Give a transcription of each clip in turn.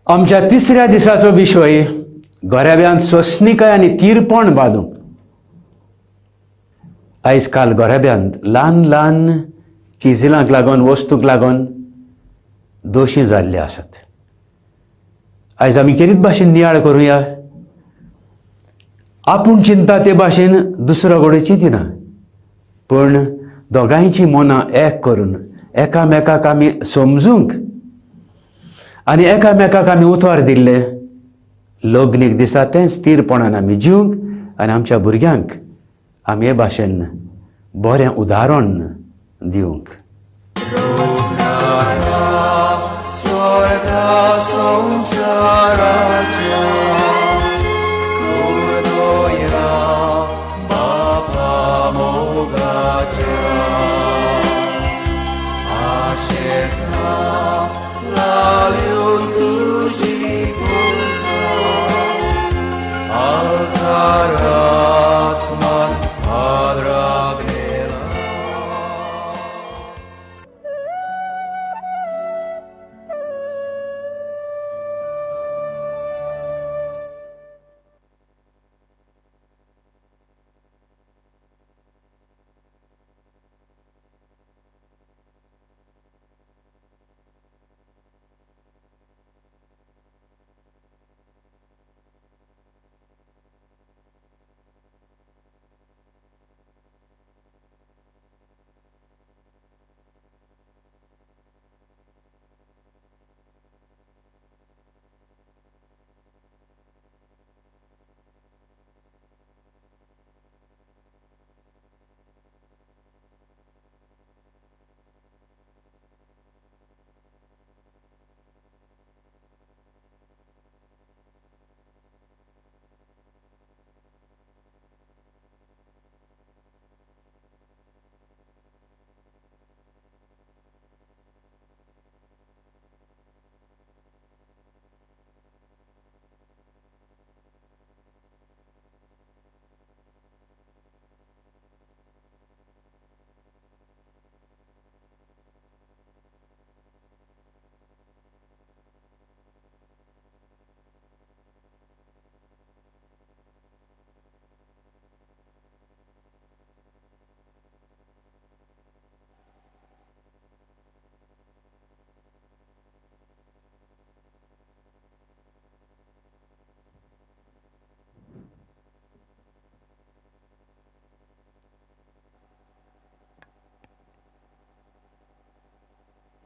आमच्या तिसऱ्या दिसाचो विशय घराब्यांत सोंसणीकाय आनी तीरपण बांदूंक. आयज काल घराब्यांत ल्हान ल्हान किजिलांक लागून, वस्तूंक लागून दोशी जाल्ले आसात. आयज आमी केरीत भाशेन नियाळ करुया. आपूण चिंता ते भाशेन दुसरो कडेन चिंतिना, पूण दोगांयचीं मनां एक करून एकामेकाक आमी समजूंक आनी एकामेकाक आमी उतर दिल्लें लग्नीक दिसा तें स्थिरपणान आमी जिवंक आनी आमच्या भुरग्यांक आमी हे भाशेन बरें उदाहरण दिवंक.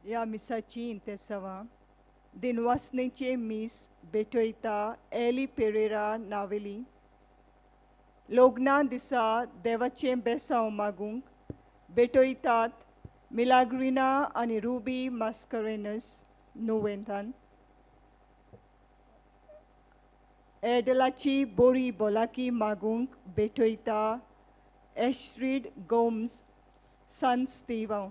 ह्या मिसाची इंतेसांवां दिनवासनेचें मीस भेटयता एली पेरेरा नावेली. लग्ना दिसा देवाचें बेसांव मागूंक भेटयतात मिलाग्रिना आनी रुबी मास्करेनस नुवेंतान. एडलाची बोरी बोलाकी मागूंक भेटयता एश्रीड गोम्स सन स्टिवांव.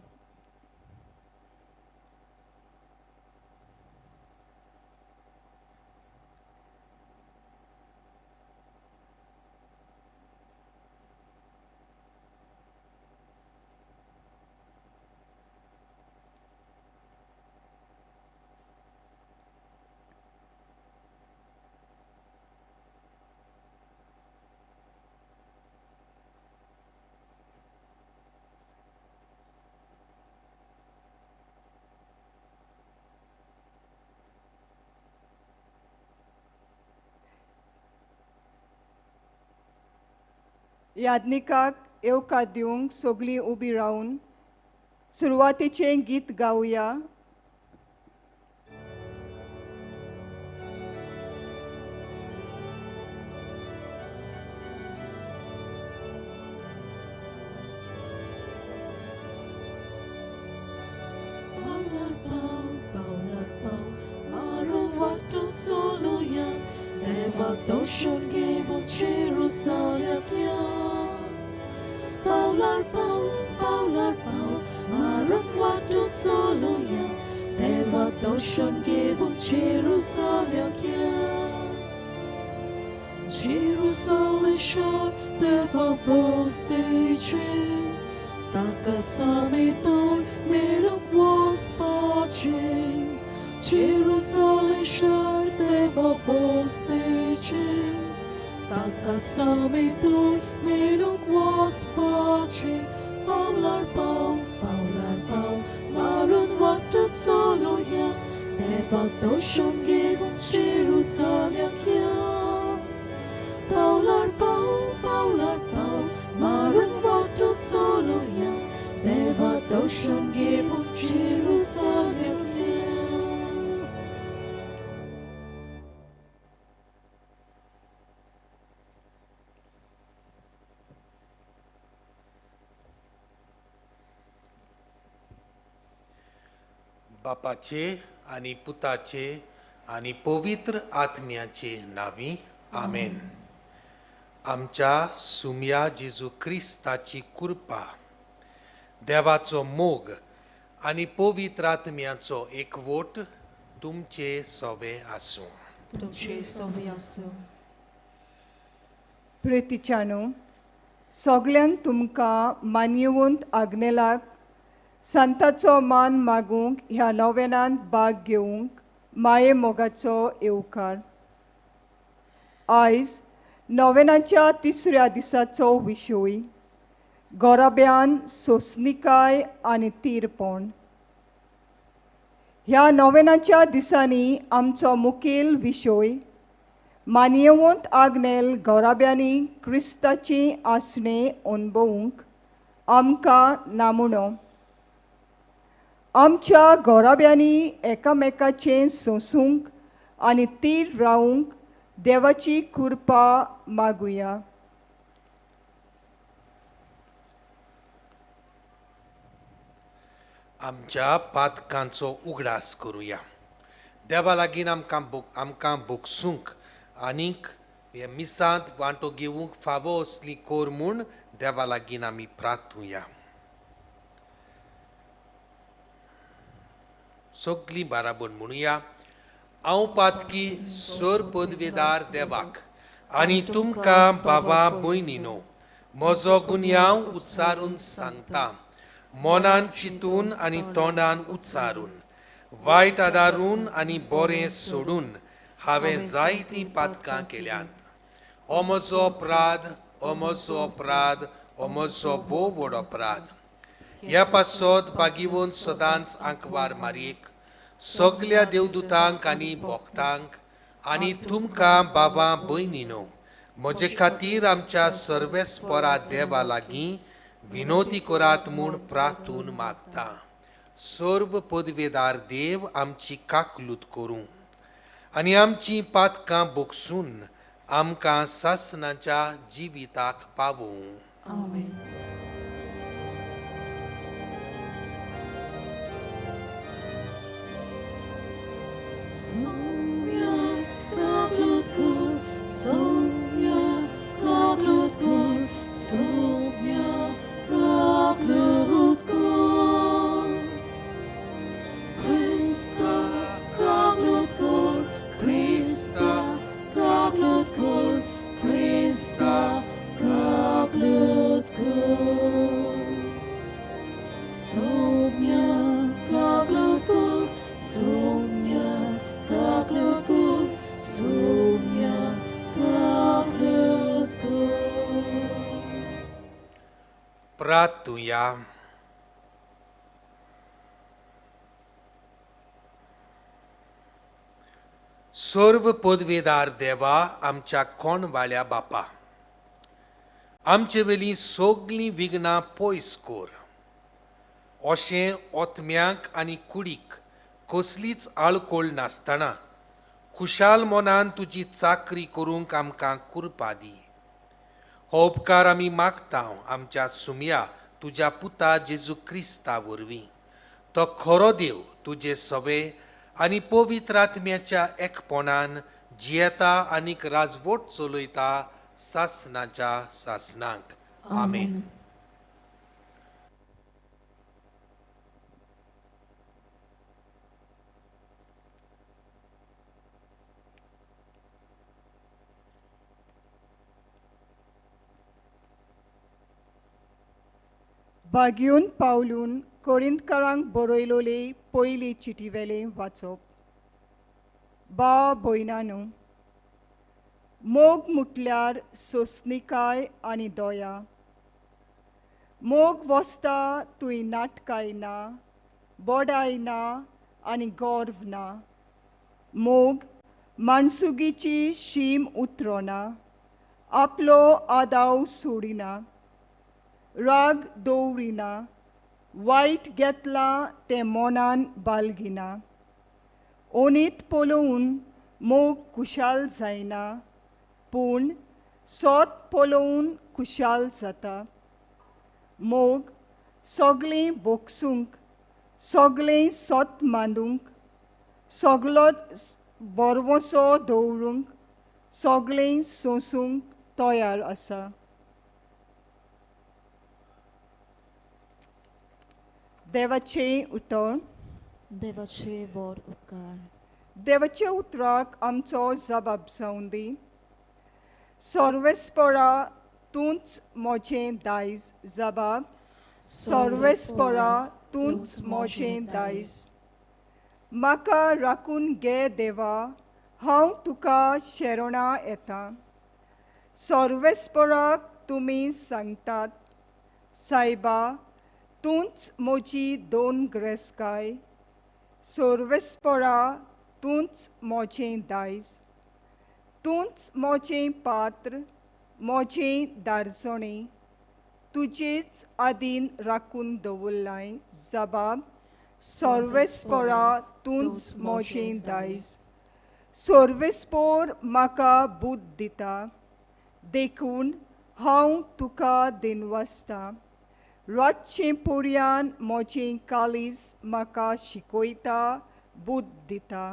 याज्ञिकाक येवकार दिवंक सगळीं उबी रावन सुरवातेचें गीत गावया. Jerusalem. देवा वस्तेचें ताका समेतूय मेळूंक वचपाचें पावलार पाव पावलार पाव मारून वाट चलोया देवाक दर्शन घेवंक जेरुजाल्याक या पावलार पाव पावलार पाव मारून वाट चलोया देवाक दर्शन घेवंक जेरुजाल्याक या. बापाचे आनी पुताचे आनी पवित्र आत्म्याचे नांवी आमेन. आमच्या सुम्या जेजू क्रिस्ताची कृपा, देवाचो मोग आनी पवित्र आत्म्याचो एकवट तुमचे सवे आसूं. तुमचे सवे आसूं. प्रितीच्यानो, सगल्यांक तुमकां मान्यवंत आग्नेलाक सांताचो मान मागूंक ह्या नोवेनांत भाग घेवंक माये मोगाचो येवकार. आयज नोवेनाच्या तिसऱ्या दिसाचो विशय गोराब्यान सोंसणीकाय आनी तीरपण. ह्या नोवेनाच्या दिसांनी आमचो मुखेल विशय मान्यवंत आग्नेल गोराब्यांनी क्रिस्ताची आसणें अणभवूंक आमकां नामुणो. आमच्या गोराब्यांनी एकामेकाचें सोंसूंक आनी तीर रावूंक देवाची कृपा मागुया. आमच्या पातकांचो उगडास करुया. देवा लागीं आमकां भोगसूंक आनीक हे मिसांत वांटो घेवंक फावो असली कोर म्हूण देवा लागीं आमी प्रार्थुया. सगळीं बाराबण म्हणुया. हांव पातकी सर पदवेदार देवाक आनी तुमकां बाबा भयणीनो म्हजो गुन्यांव उच्चारून सांगता. मनान चिंतून आनी तोंडान उच्चारून, वायट आदारून आनी बरें सोडून हांवें जायतीं पातकां केल्यांत. हो म्हजो अपराध, हो म्हजो अपराध, हो म्हजो भोव व्हड अपराध. ह्या पासत बागीवन सदांच आंकवार मारयेक, सगल्या देवदूतांक आनी भक्तांक आनी तुमकां बाबा भयणीनो म्हजे खातीर आमच्या सर्वेस्परा देवा लागीं विनोती करात म्हूण प्रार्थून मागता. सर्व पदवेदार देव आमची काकलूत करूं आनी आमची पातकां बोगसून आमकां सासणाच्या जिविताक पावोवं. आमेन. Soumya काकलूत कर, सौम्या काकलूत कर, सौम्या काकलूत कर. क्रिस्ता काकलूत कर, क्रिस्ता काकलूत कर, क्रिस्ता काकलूत कर. सौम्या काकलूत कर, सौम्या काकलूत कर, सौम्या काकलूत कर. प्रार्थुया. सर्व पदवेदार देवा आमच्या कोणवाल्या बापा, आमचे वेलीं सगलीं विघ्नां पयस कर. अशें ओतम्यांक आनी कुडीक कसलीच आळकोळ नासतना खुशाल मनान तुजी चाकरी करूंक आमकां कृपा दी. हो उपकार आमी मागता आमच्या सुमया तुज्या पुता जेजू क्रिस्ता वरवीं. तो खरो देव तुजे सवे आनी पवित्र आत्म्याच्या एकपणान जियेता आनीक राजवट चलयता सासणाच्या सासणाक. आमेन. बागयून पावलून कोरिंतकारांक बरयलोले पयली चिटी वेलें वाचप. बा भयणांनो, मोग म्हटल्यार सोंसणीकाय आनी दया. मोग वसता थंय नाटकाय ना, बोडाय ना आनी गर्व ना. मोग माणसुगीची शीम उतरना, आपलो आदाव सोडिना, राग दवरिना, वायट घेतलां तें मनान बालगिना. ओनीत पळोवन मोग खुशाल जायना, पूण सोत पळोवन खुशाल जाता. मोग सगळें भोगसूंक, सगळें सत मांदूंक, सगलो बरवसो दवरूंक, सगळें सोंसूंक तयार आसा. देवाचें उतर. देवाचे वर उपकार. देवाच्या उतराक आमचो जबाब जावन दी. सर्वेस्परा तूंच म्हजें दायज. जबाब: सर्वेस्परा तूंच म्हजें दायज. म्हाका राखून घे देवा, हांव तुका शरणां येता. सर्वेस्पराक तुमी सांगतात, सायबा तूंच म्हजी दोन ग्रेसकाय. सर्वेस्परा तूंच म्हजें दायज, तूंच म्हजें पात्र, म्हजें दारजणें, तुजेच आदीन राखून दवरलाय. जबाब: सर्वेस्परा तूंच म्हजें दायज. सर्वेस्पोर म्हाका बुद्द दिता, देखून हांव तुका दिनवासता. रातचें पर्यान म्हजें काळीज म्हाका शिकयता, बुद्द दिता.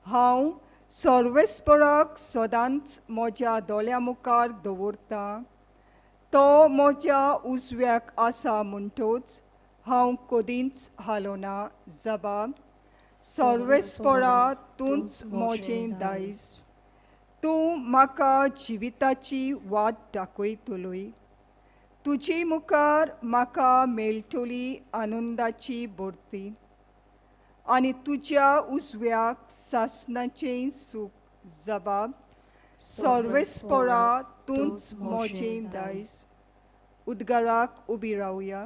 हांव सर्वेस्पराक सदांच म्हज्या दोळ्यां मुखार दवरता. तो म्हज्या उजव्याक आसा म्हणटोच हांव कदींच हालोना. जबाब: सर्वेस्परा तूंच म्हजें दायज. तूं म्हाका जिविताची वाट दाखयतलोय. तुजे मुखार म्हाका मेळटली आनंदाची भरती आनी तुज्या उजव्याक सासणाचें सूख. जबाब: सर्वेस्परा तूंच म्हजें दायज. उद्गाराक उबी रावया.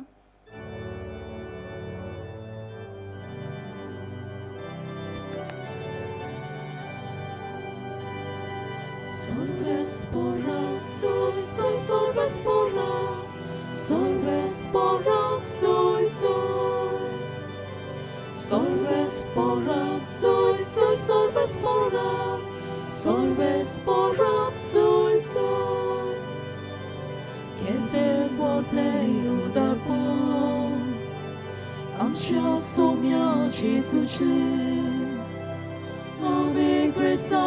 Solvespora, soy, soy, solvespora, solvespora, soy, soy. Solvespora, soy, soy, solvespora, solvespora, soy, soy. Que te volte udarpo, amsha somya Jesuche, ame grace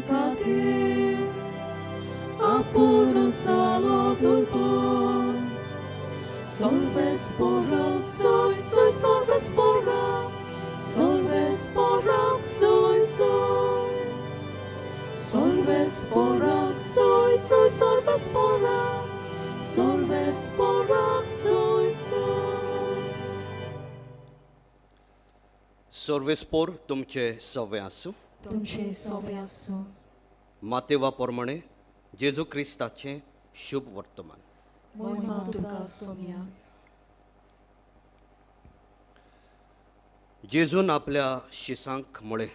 katir, apuno salo durpo. Solvespora, soy, soy, solvespora, solvespora, soy, soy. Solvespora, soy, soy, solvespora, solvespora, soy, soy. सर्वेस्पोर तुमचे सवे आसूं. तुमचे सोबे आसूं. मातेवा प्रमाणे जेजू क्रिस्ताचें शुभ वर्तमान. मोहिमा तुका सोम्या. जेजून आपल्या शिसांक म्हळें,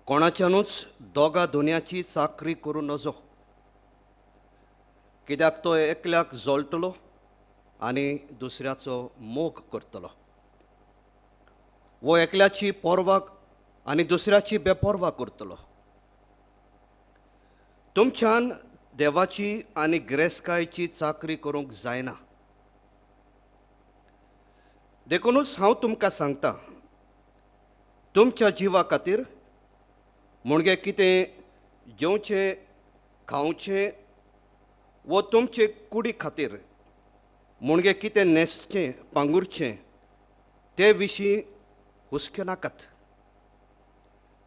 कोणाच्यानूच दोगा दोनयाची चाकरी करूं नजो, कित्याक तो एकल्याक जळटलो आनी दुसऱ्याचो मोग करतलो, वो एकल्याची पर्वा आनी दुसऱ्याची बेपर्वा करतलो. तुमच्यान देवाची आनी गिरेस्तकायेची चाकरी करूंक जायना. देखूनच हांव तुमकां सांगता, तुमच्या जिवा खातीर म्हणजे कितें जेवचें खावचें वो तुमचे कुडी खातीर म्हणजे कितें न्हेसचें पांगुरचें ते विशीं हुस्के नाकात.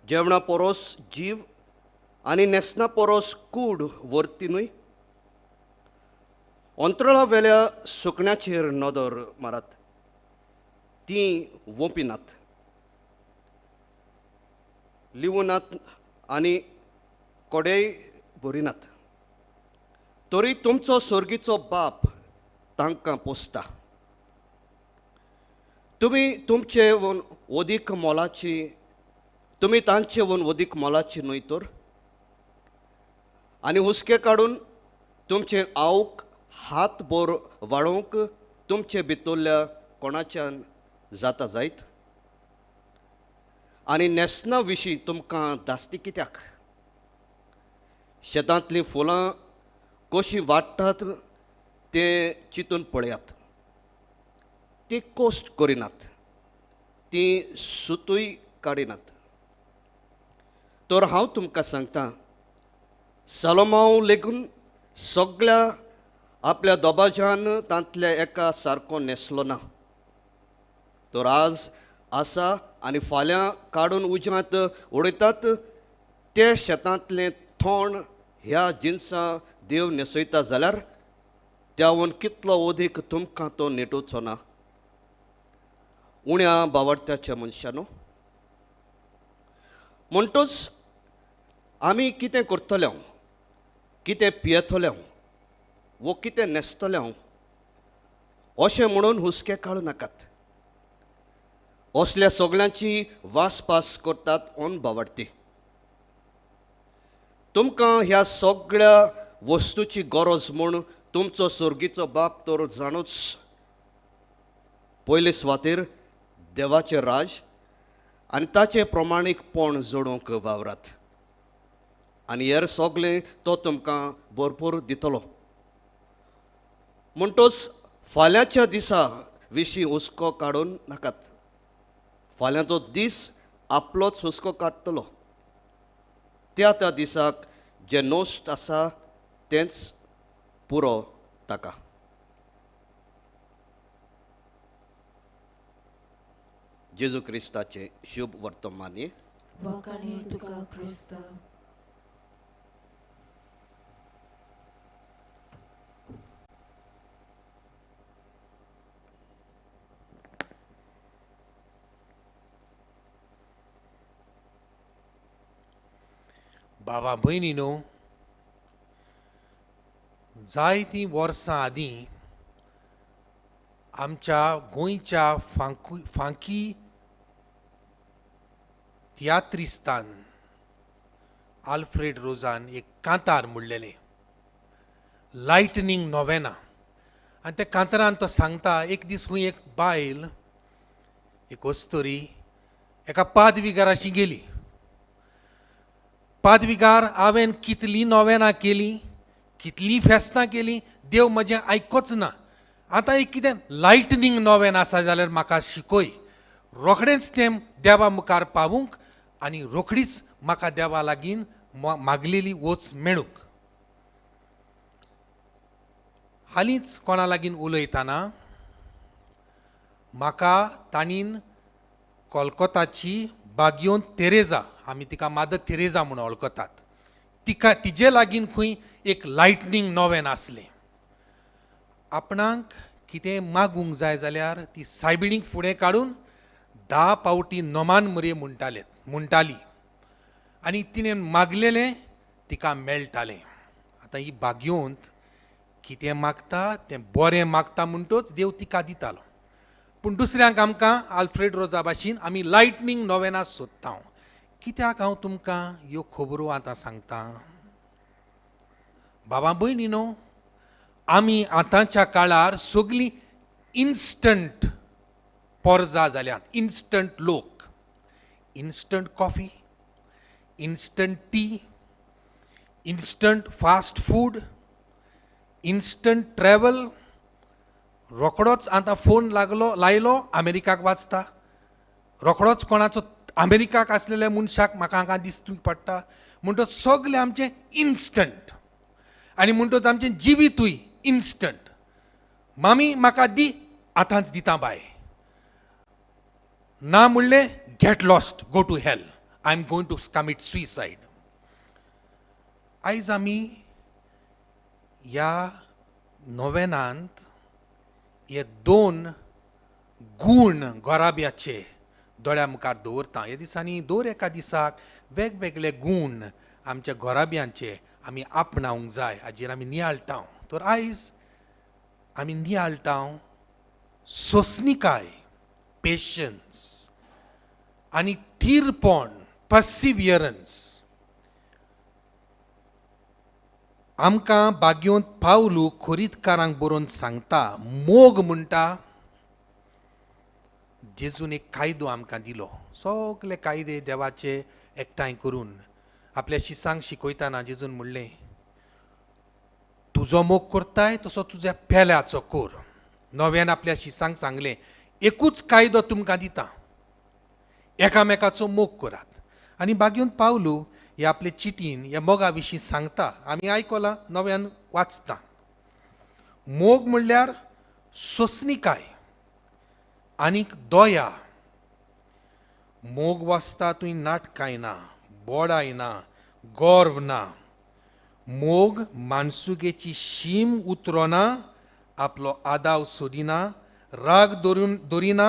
जेवणा परोस जीव आनी न्हेसना परोस कूड व्हरती न्हय. अंतराळा वेल्या सुकण्याचेर नदर मारात, तीं वोंपिनात, लिवनात आनी कोडेय भरिनात, तरी तुमचो सर्गीचो बाप तांकां पोसता. तुमी तुमचे वन वदीक मोलाची, तुमी तांचे वन वदीक मोलाची न्हय तर? आनी हुस्के काडून तुमचें आवक हात बोर वाडोवंक तुमचे भितरल्या कोणाच्यान जाता जायत? आनी न्हेसणा विशीं तुमकां धास्ती कित्याक? शेतांतलीं फुलां कशीं वाडटात तें चिंतून पळयात. तीं कोश्ट करिनात, तीं सुतूय काडिनात. तर हांव तुमकां सांगता, सलोमांव लेगून सगळ्या आपल्या दोबाज्यान तांतल्या एका सारको न्हेसलो ना. तर आज आसा आनी फाल्यां काडून उज्यांत उडयतात ते शेतांतलें तण ह्या जिनसां देव न्हेसयता जाल्यार त्यावन कितलो अदीक तुमकां तो नेटोवचो ना? उण्या बावडत्याच्या मनशानो, म्हणटच आमी कितें करतले, कितें पियेतले वो कितें न्हेसतले अशें म्हणून हुस्के काडूं नाकात. असल्या सगळ्यांची वासपास करतात ऑन बावडती. तुमकां ह्या सगळ्या वस्तूची गरज म्हूण तुमचो सर्गीचो बाप तर जाणूच. पयले सुवातेर देवाचें राज आनी ताचें प्रमाणीकपण जोडूंक वावरात आनी हेर सगळें तो तुमकां भरपूर दितलो. म्हणटच फाल्यांच्या दिसा विशीं हुस्को काडून नाकात. फाल्यांचो दीस आपलोच हुस्को काडटलो. त्या त्या दिसाक जें नोस्ट आसा तेंच पुरो ताका. जेजू क्रिस्ताचें शुभ वर्तमान. तुका क्रिस्ता. बाबा भयणीनो, जायतीं वर्सां आदीं आमच्या गोंयच्या फांकी तियात्रिस्तान आल्फ्रेड रोजान एक कांतार म्हणलेलें, लायटनींग नोवेना. आनी त्या कांतारान तो सांगता, एक दीस खंय एक बायल, एक अस्तुरी एका पादविगाराशी गेली. पादविगार, हांवें कितलीं नोवेनां केलीं, कितलीं फेस्तां केलीं, देव म्हजें आयकोच ना. आतां एक कितें लायटनींग नोवेन आसा जाल्यार म्हाका शिकय. रोखडेंच तें देवा मुखार पावूंक आनी रोखडीच म्हाका देवा लागीं मागलेली वच मेळूंक. हालींच कोणा लागीं उलयतना म्हाका ताणीन कोलकोताची बागियोन तेरेजा, आमी तिका मादर तेरेजा म्हूण वळखतात, तिका तिजे लागीं खंय एक लायटनींग नोवेन आसलें. आपणाक कितें मागूंक जाय जाल्यार ती सायबिणीक फुडें काडून 10 पावटी नमान मुरे म्हणटाली आनी तिणें मागलेलें तिका मेळटालें. आतां ही बागयोंत कितें मागता तें बरें मागता म्हणटच देव तिका दितालो. पूण दुसऱ्यांक आमकां आल्फ्रेड रोजा भाशेन आमी लायटनींग नोवेना सोदता. कित्याक हांव तुमकां ह्यो खबरो आतां सांगता? बाबा भयणीनो, आमी आतांच्या काळार सगळीं इन्स्टंट पोरजा जाल्यात, इन्स्टंट लोक. Instant coffee, instant tea, instant fast food, instant travel. रोखडोच आतां फोन लागलो लायलो अमेरिकाक वाचता, रोखडोच कोणाचो अमेरिकाक आसलेल्या मनशाक म्हाका हांगा दिसूंक पडटा. म्हणटच सगळें आमचें इन्स्टंट आनी म्हणटच आमचें जिवितूय इन्स्टंट. मामी म्हाका दी, आतांच दिता बाय. ना म्हणलें get lost, go to hell, I am going to commit suicide. आयज आमी ह्या नोवेनांत हे 2 गूण गोराब्याचे दोळ्या मुखार दवरता. ह्या दिसांनी दर एका दिसाक वेगवेगळे गूण आमच्या घराब्यांचे आमी आपणावंक जाय, हाजेर आमी नियाळटा. तर आयज आमी नियाळटा सोंसणीकाय, पेशन्स आनी थीरपण, पर्सिवियरन्स. आमकां बागयोंत पावलू खोरीतकारांक बरोवन सांगता, मोग म्हणटा जेजून एक कायदो आमकां दिलो. सगले कायदे देवाचे एकठांय करून आपल्या शिसांक शिकयतना जेजून म्हणलें, तुजो मोग करताय तसो तुज्या पेल्याचो कोर. नव्यान आपल्या शिसांक सांगलें, एकूच कायदो तुमकां दिता, एकामेकाचो मोग करात. आनी बागयोंत पावलू हे आपले चिटीन ह्या मोगा विशीं सांगता, आमी आयकलां, नव्यान वाचता. मोग म्हणल्यार सोंसणीकाय आनीक दया. मोग वाचता तुवें नाटकाय ना, बोडाय ना, गर्व ना. मोग मानसुगेची शीम उतरना, आपलो आदाव सोदिना, राग दवरिना,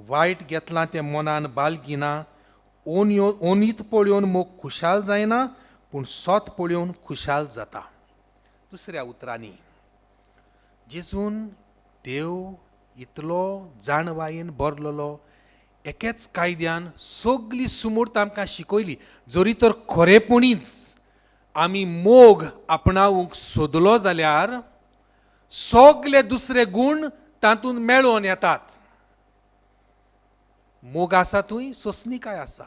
वायट घेतलां तें मनान बालगिना, ओनीत पळोवन मोग खुशाल जायना, पूण सोत पळोवन खुशाल जाता. दुसऱ्या उतरांनी जेजून देव इतलो जाणवायेन भरलेलो, एकेच कायद्यान सगली सुमूर्त आमकां शिकयली. जरी तर खरेपणीच आमी मोग आपणावंक सोदलो जाल्यार सगले दुसरे गूण तातूंत मेळोवन येतात. मोग आसा थंय सोंसणीकाय आसा,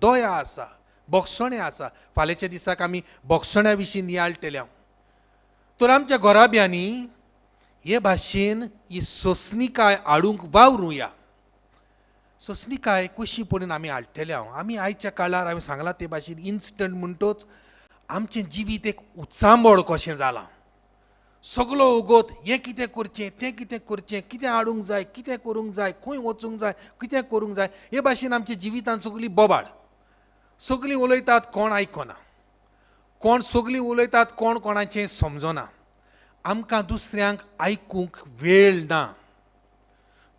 दया आसा, बोगसणें आसा. फाल्यांच्या दिसाक आमी बोगसण्या विशीं नियाळटले. तर आमच्या घराब्यांनी हे भाशेन ही सोंसणीकाय हाडूंक वावरुया. सोंसणीकाय कशी पणून आमी हाडटले. आमी आयच्या काळार हांवें सांगलां ते भाशेन इन्स्टंट म्हणटोच आमचें जिवीत एक उचांबळ कशें जालां. सगलो उगोत हें कितें करचें, तें कितें करचें, कितें हाडूंक जाय, कितें करूंक जाय, खंय वचूंक जाय, कितें करूंक जाय, हे भाशेन आमच्या जिवितान सगळी बोबाड. सगळीं उलयतात, कोण आयकना, कोण सगळीं उलयतात, कोण कोणाचें समजना. आमकां दुसऱ्यांक आयकूंक वेळ ना,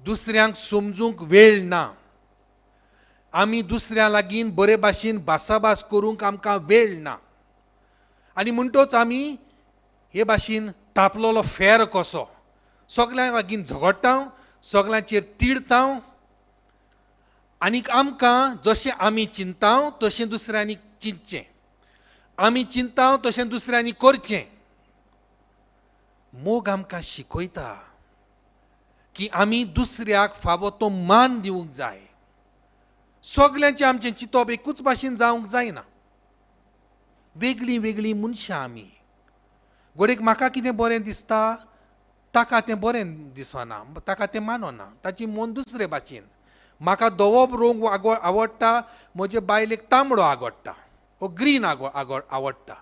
दुसऱ्यांक समजूंक वेळ ना, आमी दुसऱ्यां लागीं बरे भाशेन भासाभास करूंक आमकां वेळ ना. आनी म्हणटोच आमी हे भाशेन तापलेलो फेर कसो सगळ्यां लागीं झगडटा, सगळ्यांचेर तिडटा. आनीक आमकां जशें आमी चिंता तशें दुसऱ्यांनी चिंतचें, आमी चिंता तशें दुसऱ्यांनी करचें. मोग आमकां शिकयता की आमी दुसऱ्याक फावो तो मान दिवंक जाय. सगल्यांचें आमचें चिंतप एकूच भाशेन जावंक जायना. वेगळीं वेगळीं मनशां आमी. घडयेक म्हाका कितें बरें दिसता ताका तें बरें दिसना, ताका तें मानना, ताची मन दुसरे भाशेन. म्हाका धवो रंग आवडटा, म्हजे बायलेक तांबडो आवडटा वो ग्रीन आवडटा.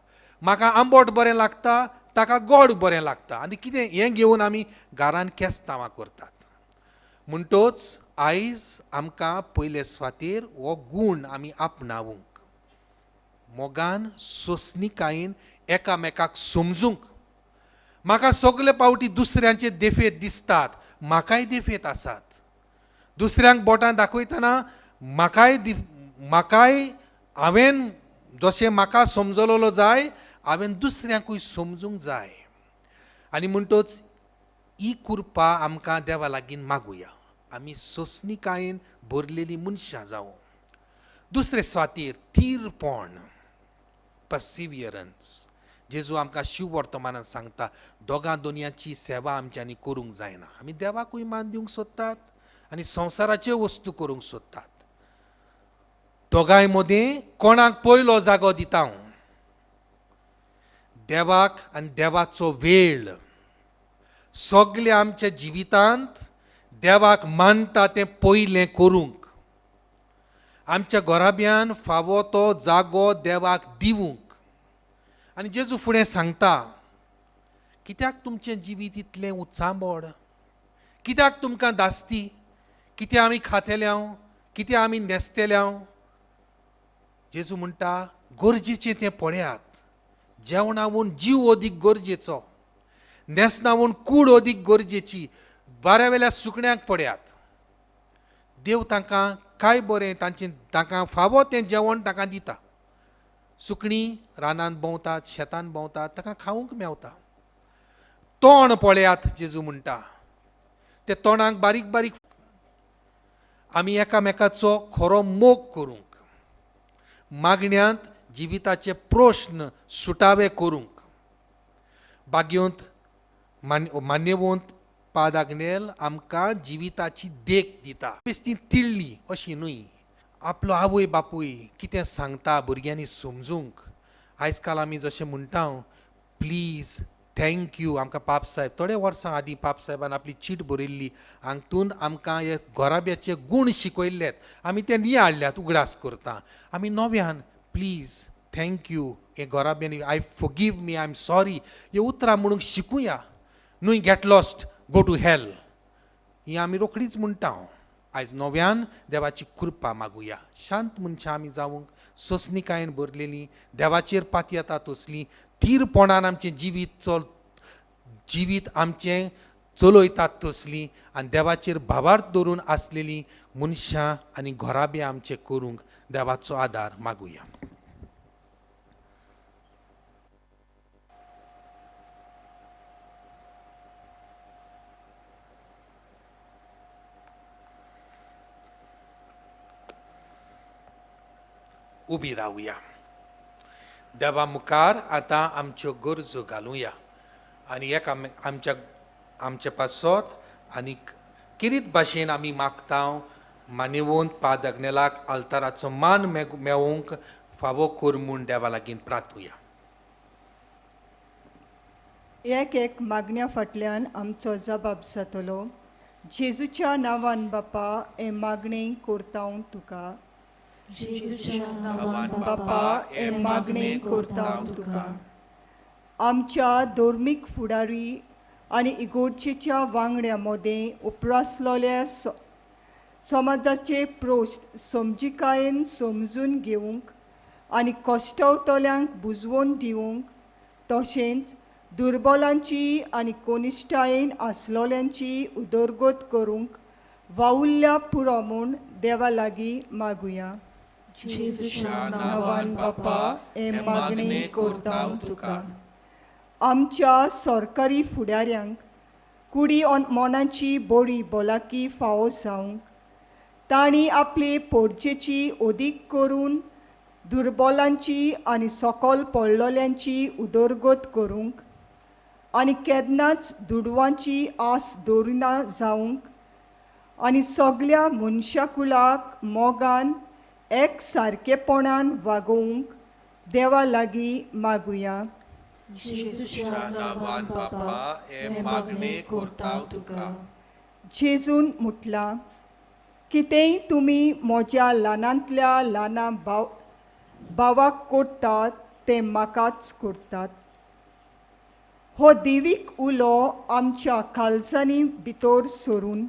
म्हाका आंबट बरें लागता, ताका गोड बरें लागता. आनी कितें हें घेवन आमी घरान केस्तांवां करतात. म्हणटोच आयज आमकां पयले सुवातेर हो गूण आमी आपणावंक, मोगान सोंसणीकायेन एकामेकाक समजूंक. म्हाका सगळे पावटी दुसऱ्यांचे देफेत दिसतात, म्हाकाय देफेत आसात. दुसऱ्यांक बोटां दाखयतना म्हाकाय हांवें जशें म्हाका समजलेलो जाय, हांवें दुसऱ्यांकूय समजूंक जाय. आनी म्हणटोच ही कृपा आमकां देवा लागीं मागुया. आमी सोंसणीकायेन भरलेलीं मनशां जावं. दुसरे सुवातेर थीरपण, पर्सिवियरन्स. जेजू आमकां शिव वर्तमानान सांगता, दोगां दोनयांची सेवा आमच्यांनी करूंक जायना. आमी देवाकूय मान दिवंक सोदतात आनी संवसाराच्यो वस्तू करूंक सोदतात. दोगांय मदीं कोणाक पयलो जागो दिता हांव? देवाक आनी देवाचो वेळ. सगळे आमच्या जिवितांत देवाक मानता तें पयलें करूंक, आमच्या घराब्यान फावो तो जागो देवाक दिवंक. आनी जेजू फुडें सांगता, कित्याक तुमचें जिवीत इतलें उचांबळ, कित्याक तुमकां दासती, कितें आमी खातेल्यांव, कितें आमी न्हेसतेल्यांव. जेजू म्हणटा गरजेचें तें पळयात. जेवणावून जीव अदीक गरजेचो, न्हेसणावून कूड अदीक गरजेची. बाऱ्या वेल्या सुकण्यांक पळयात, देव तांकां काय बरें तांचें तांकां फावो तें जेवण तांकां दिता. सुकणीं रानांत भोंवतात, शेतान भोंवतात, तांकां खावंक मेवता. तोंड पळयात, जेजू म्हणटा, ते तोंडाक बारीक बारीक. आमी एकामेकाचो खरो मोग करूंक, मागण्यांत जिविताचे प्रश्न सुटावे करूंक बागेवंत मान्यवंत पाद आग्नेल आमकां जिविताची देख दिता. ती तिळ्ळी अशी न्हय. आपलो आवय बापूय कितें सांगता भुरग्यांनी समजूंक. आयज काल आमी जशें म्हणटा प्लीज, thank you, आमकां पाप साहेब थोडे वर्सां आदीं पाप साहेबान आपली चीट बरयल्ली, हातूंत आमकां हे घराब्याचे गूण शिकयल्लेत, आमी ते नियाळ्ळ्यात, उगडास करता. आमी नव्यान प्लीज, thank you हे घराब्यांनी, I forgive me, I am sorry हे उतरां म्हणूंक शिकुया न्हय. Get lost, go to hell ही आमी रोखडीच म्हणटा. आयज नव्यान देवाची कृपा मागुया. शांत मनशां आमी जावंक, सोंसणिकायेन भरलेलीं, देवाचेर पातयेता तसलीं, थीरपणान आमचें जिवीत जिवीत आमचें चलयतात तसलीं आनी देवाचेर भावार्थ दवरून आसलेलीं मनशां आनी घराबे आमचे करूंक देवाचो आदार मागुया. उबी रावया. देवा मुखार आतां आमच्यो गरजो घालुया आनी एक आमच्या आमचे पासत आनी किरीत भाशेन आमी मागता मानेवंत पाद आग्नेलाक आल्ताराचो मान मेळोवंक फावो कर म्हूण देवा लागीं प्रार्थुया. एक एक मागण्या फाटल्यान आमचो जबाब जातलो. जेजूच्या नांवान बापा हें मागणें करता तुका. जेजूच्या नांवान बापा हें मागणें करता तुका. आमच्या धर्मीक फुडारी आनी इगोर्जेच्या वांगड्या मदें उप्रासलोल्या समाजाचे प्रश्न समजिकायेन समजून घेवंक आनी कश्टवतल्यांक बुजवून दिवंक, तशेंच दुर्बलांची आनी कनिश्ठायेन आसलोल्यांची उदरगत करूंक वावुरल्या पुरो म्हूण देवा लागीं मागुया. जेजूच्या नांवान बापा हें मागणें करता तुका. आमच्या सरकारी फुडाऱ्यांक कुडी मनाची बरी भलायकी फावो जावंक, तांणी आपले पोरजेची अदीक करून दुर्बलांची आनी सकल पडलोल्यांची उदरगत करूंक आनी केन्नाच दुडवांची आस दवरिना जावंक आनी सगल्या मनशाकुलाक मोगान एक सारकेपणान वागोवंक देवा लागीं मागुया. जेजूच्या नांवान बापा हें मागणें करता तुका. जेजून म्हटलां, कितेंय तुमी म्हज्या ल्हानांतल्या ल्हाना भावाक करतात तें म्हाकाच करतात. हो देवीक उलो आमच्या काळजांनी भितर सरून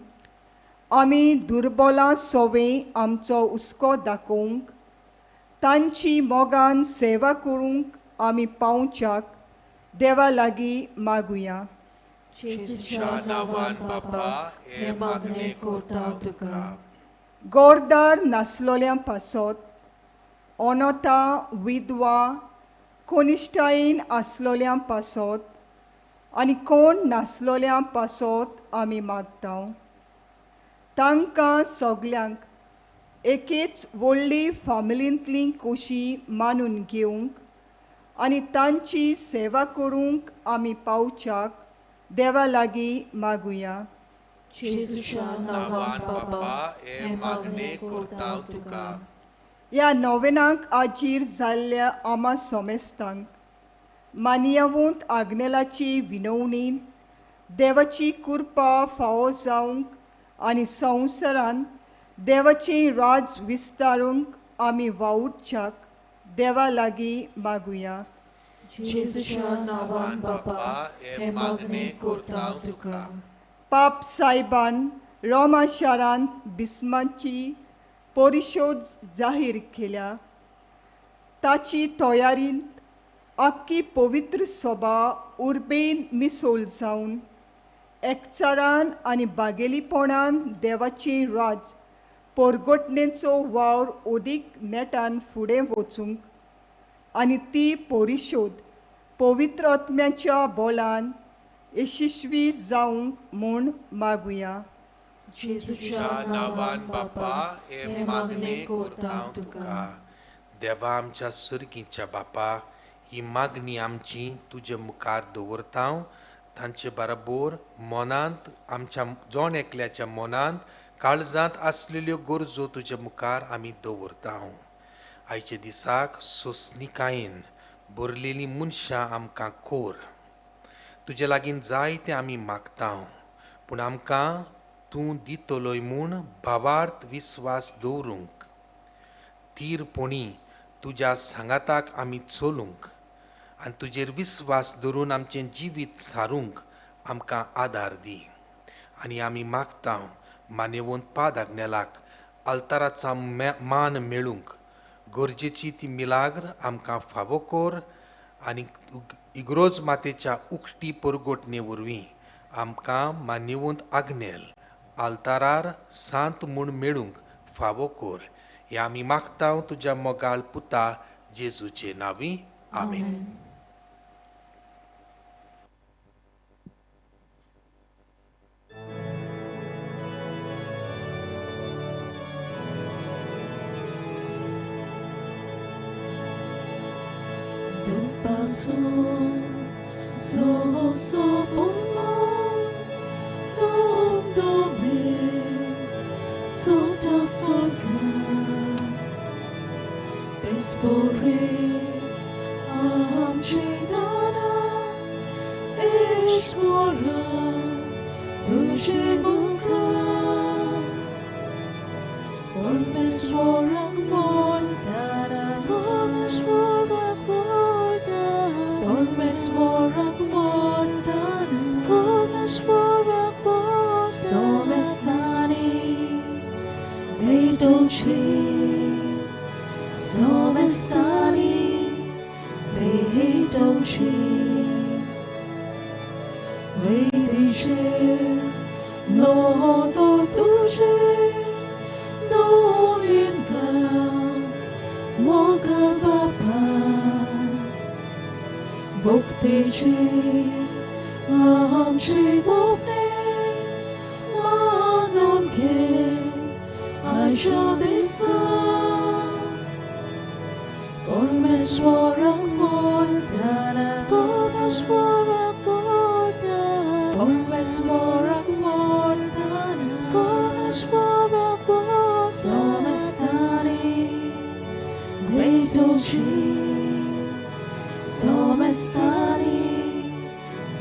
आमी दुर्बलां सोवें आमचो हुस्को दाखोवंक, तांची मोगान सेवा करूंक आमी पावच्याक देवा लागीं मागुया. जेजूच्या नांवान बापा हें मागणें करता तुका. गोरदार नासलोल्यां पासत, अनोता, विधवा, कनिश्ठायेन आसलोल्यां पासत आनी कोण नासलोल्यां पासत आमी मागता. तांकां सगल्यांक एकेच व्हडली फामिलींतली कशी मानून घेवंक आनी तांची सेवा करूंक आमी पावच्याक देवा लागीं मागुया. जेजूच्या नांवान बापा हें मागणें करता तुका. ह्या नोवेनाक आजीर जाल्ल्या आमा सोमेस्तांक मानियावंत आग्नेलाची विनवणी देवाची कृपा फावो जावंक आनी संवसारान देवाचें राज विस्तारूंक आमी वावुरच्याक देवा लागीं मागुया. जेजूच्या नांवान बापा हें मागणें करता तुका. पाप सायबान रोमा शारांत बिस्माची परिशोध जाहीर केल्या. ताची तयारींत आख्खी पवित्र सभा उर्बेन मिसोल जावन एकचारान आनी बागेलीपणान देवाचें राज पोरगोटणेचो वावर ओदीक नेटान फुडें वचूंक आनी ती परिशोध पवित्र आत्म्याच्या बोलान यशस्वी जावंक म्हूण मागुया. जेजूच्या नांवान बापा हें मागणें करता तुका. देवा आमच्या सुर्गीच्या बापा, ही मागणी आमची तुजे मुखार दवरता. तांचे बरोबर मनांत आमच्या जण एकल्याच्या मनांत काळजांत आसलेल्यो गरजो तुजे मुखार आमी दवरता. आयच्या दिसाक सोंसणिकायेन भरलेलीं मनशां आमकां कोर. तुजे लागीं जायतें आमी मागता, पूण आमकां तूं दितलोय म्हूण भावार्थ विस्वास दवरूंक, थीरपणी तुज्या सांगाताक आमी चलूंक आनी तुजेर विस्वास धरून आमचें जिवीत सारूंक आमकां आदार दी. आनी आमी मागता मानेवंत पाद आग्नेलाक आल्ताराचा मान मेळूंक गरजेची ती मिलाग्र आमकां फावो कर आनी इग्रोज मातेच्या उक्ती परगोटणे वरवीं आमकां मानेवंत आग्नेल आल्तारार सांत म्हूण मेळूंक फावो कर. हे आमी मागता तुज्या मोगाळ पुता जेजूचे नांवी. आमेन. So so dom dome so da solga despore am chidana ishmora dushimuka Ormesvorak mordana Ormesvorak mordana Ormesvorak mordana Ormesvorak mordana Somestani Beidolce Somestani Beidolce Veidice No tortuce Dovinka Moga Baba Bhaktiche Amche Bopne Manonke Aisha Desa Parmeshwara Mordana Parmeshwara Mordana Parmeshwara Mordana Parmeshwara Mordana Somestani Beidolce Somestani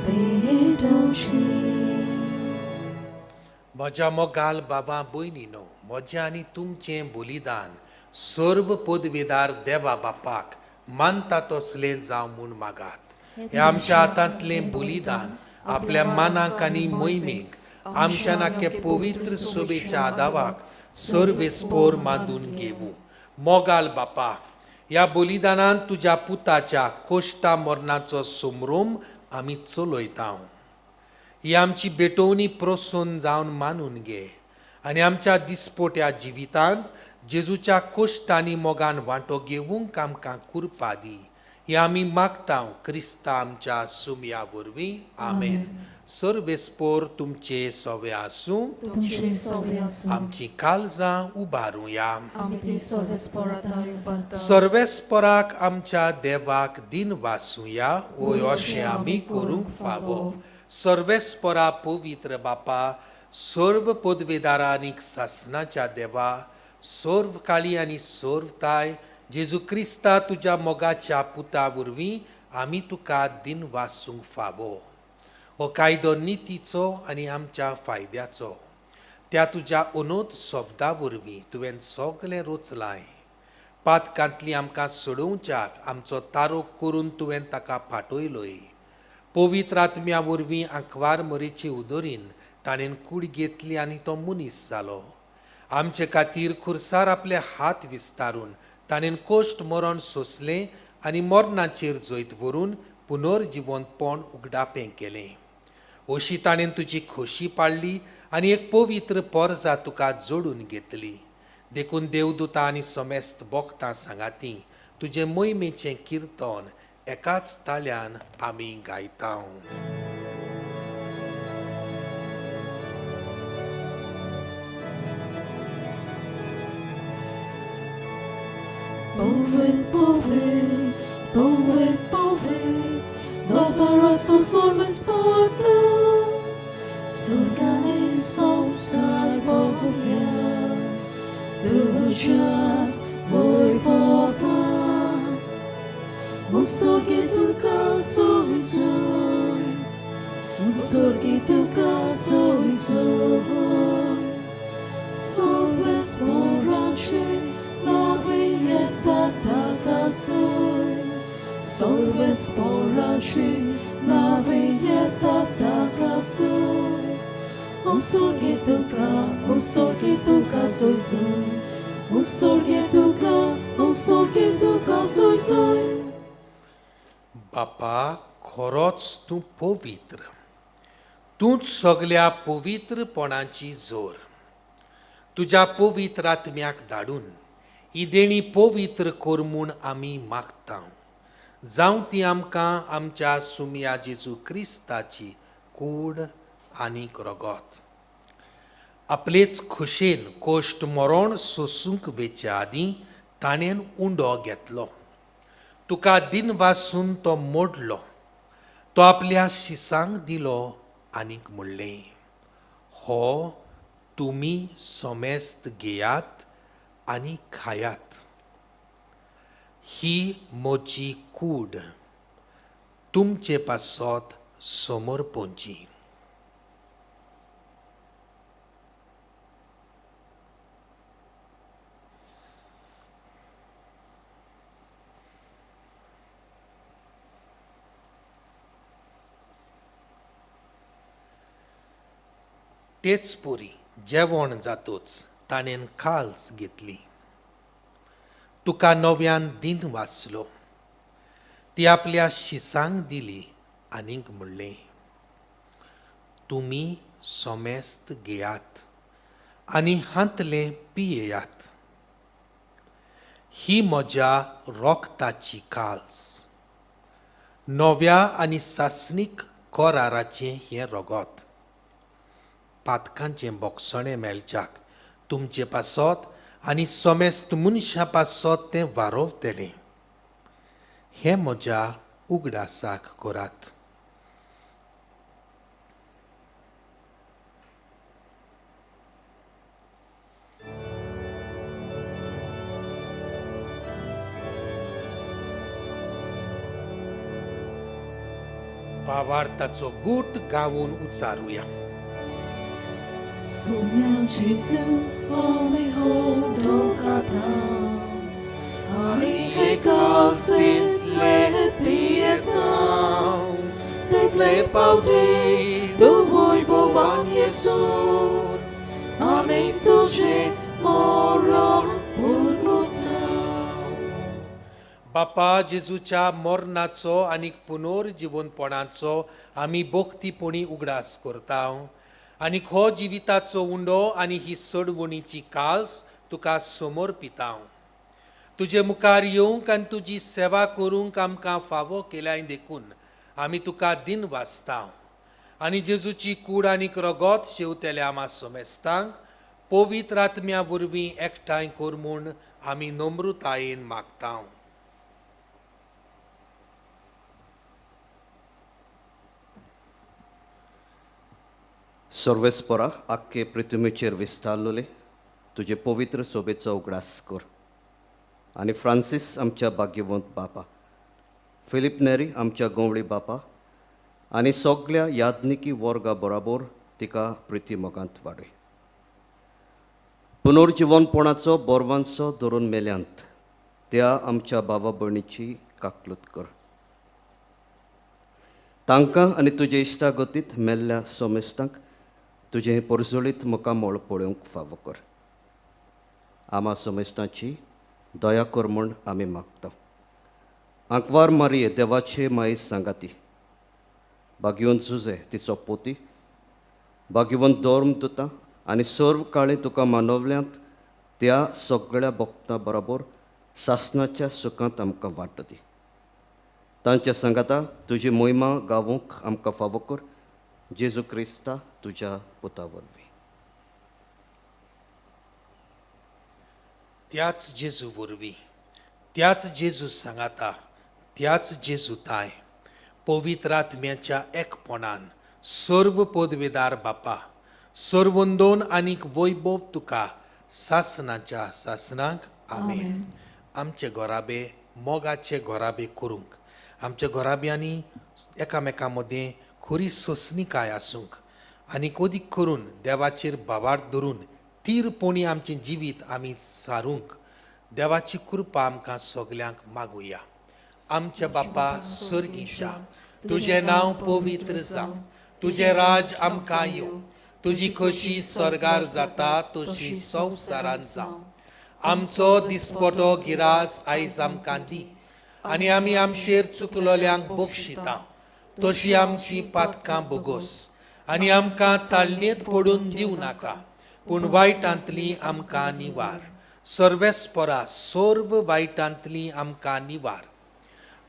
Beidolce. म्हज्या मोगाल बाबा भयणीनो, म्हजें आनी तुमचें बलिदान सर्व पदवीदार देवा बापाक मानता तसलें जावं म्हूण मागात. हें आमच्या हातांतलें बलिदान आपल्या मानाक आनी मोहिमेक आमच्या नाके पवित्र सोबेच्या आदावाक सर्वेस्पोर मांदून घेवूं. मोगाल बापा, ह्या बलिदानान तुज्या पुताच्या कोश्टा मरणाचो समरोम आमी चलयता. ही आमची भेटवणी प्रसन्न जावन मानून घे आनी आमच्या दिसपोट्या जिवितांत जेजूच्या कोश्टांनी मोगान वांटो घेवंक आमकां कुरपा दी. ही आमी मागता क्रिस्ता आमच्या सुमया वरवीं. आमेन. सर्वेस्पोर तुमचे सवे आसूं. आमची काळजां उबारुया. सर्वेस्पोराक आमच्या देवाक दिन वासुया. वय अशें आमी करूंक फावो. सर्वेस्पोरा पवित्र बापा, सर्व पदवेदारा आनी सासनाच्या देवा, सर्व काळी आनी सर्वताय जेजू क्रिस्ता तुज्या मोगाच्या पुता वरवीं आमी तुका दिन वासूंक फावो. हो कायदो नितीचो आनी आमच्या फायद्याचो. त्या तुज्या अनोत शब्दा वरवीं तुवें सगळें रोचलाय. पातकांतली आमकां सोडोवच्याक आमचो तारोक करून तुवें ताका फाटयलोय. पवित्र आत्म्या वरवीं आंकवार मरेचे उदरीन ताणें कूड घेतली आनी तो मनीस जालो. आमचे खातीर खुर्सार आपले हात विस्तारून ताणें कोश्ट मरण सोंसलें आनी मरणाचेर जैत व्हरून पुनर्जिवंतपण उगडापें केलें. अशी ताणें तुजी खोशी पाडली आनी एक पवित्र पोरजा तुका जोडून घेतली. देखून देवदूता आनी समेस्त बोगतां सांगाती तुजें मोहिमेचें किर्तन एकाच ताल्यान आमी गायता. Povet, povet, povet, povet, no paraxo solves porta, surgane son salvovia, dujas voi pova, un sorge tu caso isoi, un sorge tu caso isoi, solves morace, Navieta takasoi, solves porashi, navieta takasoi. O sorgetuka zoi zoi, o sorgetuka zoi zoi. बापा खरोच तूं पवित्र, तूंच सगल्या पवित्रपणाची जोर. तुज्या पवित्र आत्म्याक धाडून ही देणी पवित्र कर म्हूण आमी मागता. जावं ती आमकां आमच्या सुमया जेजू क्रिस्ताची कूड आनीक रगत. आपलेच खोशेन कोश्ट मरण सोसूंक वेच्या आदीं ताणें उंडो घेतलो, तुका दिन वासून तो मोडलो, तो आपल्या शिसांक दिलो आनीक म्हणलें, हो तुमी समेस्त घेयात आनी खायात, ही म्हजी कूड तुमचे पासत समर्पणची. तेच पुरी जेवण जातूच ताणें काल्स घेतली, तुका नव्यान दिन वाचलो, ती आपल्या शिसांक दिली आनीक म्हणलें, तुमी समेस्त घेयात आनी हांतलें पियेयात, ही म्हज्या रोगताची काल्स, नव्या आनी सासणीक कराराचें हें रगत, पातकांचें बोगसणें मेळच्याक तुमचे पासत आनी समेस्त मनशां पासत तें वारोवतलें. हें म्हज्या उगडासाक करात. भावार्थाचो गूट गावून उचारुया. Sonia Jesu, ami hodokata, ami hekasit lepieta, tetle pauti, duhoi bovan Jesur, amen tuche moron purgota. बापा जेजूच्या मरणाचो आनी पुनर्जिवनपणाचो आमी भक्तीपणी उगडास करता आनी हो जिविताचो उंडो आनी ही सोडवणीची काल्स तुका समर्पिता. तुजे मुखार येवंक आनी तुजी सेवा करूंक आमकां फावो केल्याय देखून आमी तुका दिन वाचता आनी जेजूची कूड आनीक रगत शेवतेल्या आमा समेस्तांक पवित्र आत्म्या वरवीं एकठांय कर म्हूण आमी नम्रतायेन मागता. सर्वेस्परा आख्खे पृथ्वीचेर विस्तारलेले तुजे पवित्र सोबेचो उगडास कर आनी फ्रांसीस आमच्या भाग्यवंत बापा, फिलीप नेरी आमच्या गंवळी बापा आनी सगल्या याज्ञिकी वर्गा बराबर तिका प्रिती मोगांत वाडय. पुनर्जिवनपणाचो बोरवांचो धरून मेल्यांत त्या आमच्या बाबा भयणीची काकलूत कर. तांकां आनी तुजे इश्टागतींत मेल्ल्या सोमेस्तांक तुजें परजळीत मुखामळ पळोवंक फावो कर. आमा सोमेस्तांची दया कर म्हूण आमी मागता. आंकवार मारये देवाचे माये सांगाती, भाग्यवंत जुजे तिचो पोती, भाग्यवंत धर्म दुता आनी सर्व काळी तुका मानवल्यांत त्या सगळ्या भक्तां बरोबर सासणाच्या सुखांत आमकां वांटो दी. तांच्या सांगाता तुजी मोहिमा गावूंक आमकां फावो कर, जेजू क्रिस्ता तुज्या पुता वरवीं. त्याच जेजू वरवीं, त्याच जेजू सांगाता, त्याच जेजू ताय पवित्र आत्म्याच्या एकपणान सर्व पदवेदार बापा, सर्वंदोन आनीक वैभव तुका सासनाच्या सासनाक. आमेन. आमचे घराबे मोगाचे घराबे करूंक, आमच्या घराब्यांनी एकामेकां मदें खरी सोंसणीकाय आसूंक आनी अदीक करून देवाचेर भावार्थ धरून तीरपणी आमचें जिवीत आमी सारूंक देवाची कृपा आमकां सगल्यांक मागुया. आमच्या बापा सर्गीच्या, तुजें नांव पवित्र जावं, तुजें राज आमकां येवं, तुजी खोशी स्वर्गार जाता तशी संवसारांत जावं. आमचो दिसपटो गिरास आयज आमकां दी आनी आमी आमचेर चुकलोल्यांक बक्षिता तशी आमची पातकां बोगोस आनी आमकां ताळणेंत पडून दिवं नाका, पूण वायटांतली आमकां निवार. सर्वेस्परा सर्व वायटांतली आमकां निवार.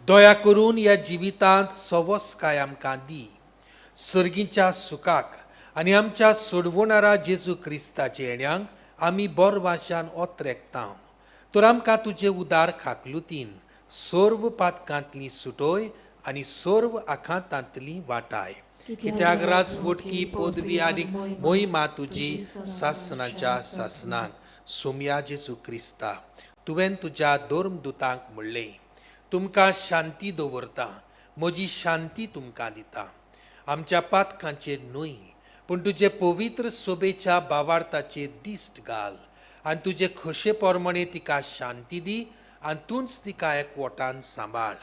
दया करून ह्या जिवितांत सवसकाय आमकां दी, सर्गीच्या सुखाक आनी आमच्या सोडवणारा जेजू क्रिस्ताचे येण्यांक आमी बोरवाशान ओतरेकता. तर आमकां तुजे उदार खाकलुतीन सर्व पातकांतली सुटोय आनी सर्व आखातांतली वाटाय. कित्याक राजवटकी पदवी आनी मोहिमा तुजी सासनाच्या सासनाक. सोमया जेजू क्रिस्ता, तुवें तुज्या धर्मदुतांक म्हणलें, तुमकां शांती दवरता, म्हजी शांती तुमकां दिता. आमच्या पातकांचेर न्हय पूण तुजे पवित्र सोबेच्या बावार्थाचेर दिश्ट घाल आनी तुजे खोशे प्रमाणे तिका शांती दी आनी तूंच तिका एकवटान सांबाळ,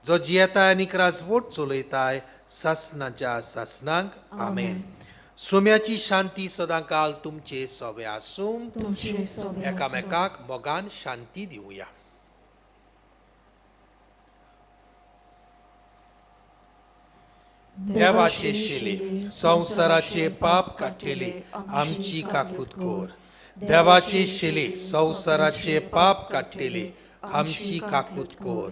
जो जियेताय आनी राजवट चलयताय सासनाच्या सासनाक. आमेन. सोम्याची शांती सदांकाल तुमचे सवे आसूं. एकामेकाक मोगान शांती दिवया. देवाचे शिले संवसाराचे पाप काडटले आमची काकूत कर. देवाचे शिले संवसाराचे पाप काडटले आमची काकूत कर.